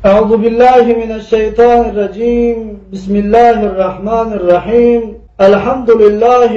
اعوذ بالله من الشیطان الرجیم. بسم الله الرحمن الرحیم. الحمد لله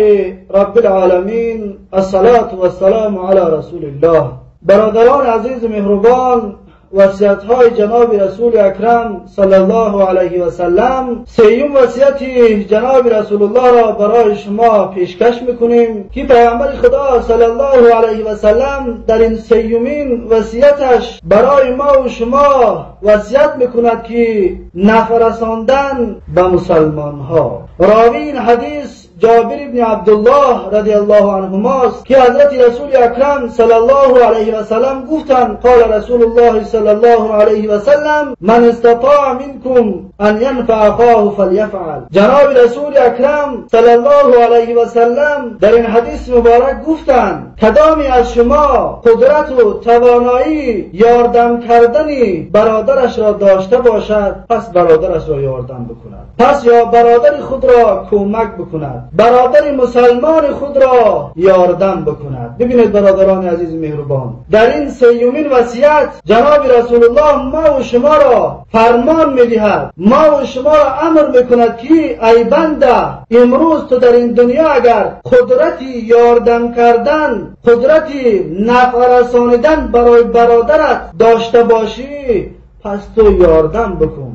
رب العالمین، الصلاة والسلام علی رسول الله. برادران عزیز مهربان، وصیت های جناب رسول اکرم صلی الله علیه و سلم، سیوم وصیت جناب رسول الله را برای شما پیشکش میکنیم که پیامبر خدا صلی الله علیه و سلم در این سیومین وصیتش برای ما و شما وصیت میکند که نفع رساندن به مسلمان ها. راوی این حدیث جابر ابن عبدالله رضی الله عنهما است که حضرت رسول اکرم صلی الله علیه و سلم گفتند: قال رسول الله صلی الله علیه و سلم من استطاع منکم ان ینفع اخاه فلیفعل. جناب رسول اکرم صلی الله علیه و سلم در این حدیث مبارک گفتند: کدامی از شما قدرت و توانایی یاردم کردن برادرش را داشته باشد، پس برادرش را یاردم بکند، پس یا برادر خود را کمک بکند، برادر مسلمان خود را یاردم بکند. ببینید برادران عزیز مهربان، در این سیومین وصیت جناب رسول الله ما و شما را فرمان میدهد، ما و شما را امر میکند که ای بنده، امروز تو در این دنیا اگر قدرتی یاردم کردن، قدرتی نفع رسانیدن برای برادرت داشته باشی، پس تو یاردم بکن.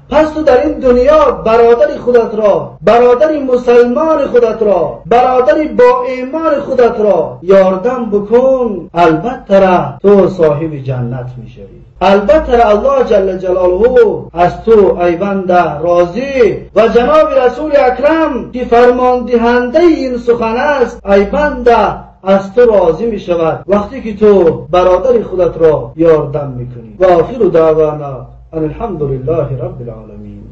پس تو در این دنیا برادر خودت را، برادر مسلمان خودت را، برادر با ایمان خودت را یاردم بکن، البته را تو صاحب جنت میشوی. البته الله جل جلاله از تو ای بنده راضی و جناب رسول اکرم که فرمان دهنده این سخن است، ای بنده از تو راضی می شود وقتی که تو برادر خودت را یاردم میکنی. و آخر دعوانا ان الحمد لله رب العالمین.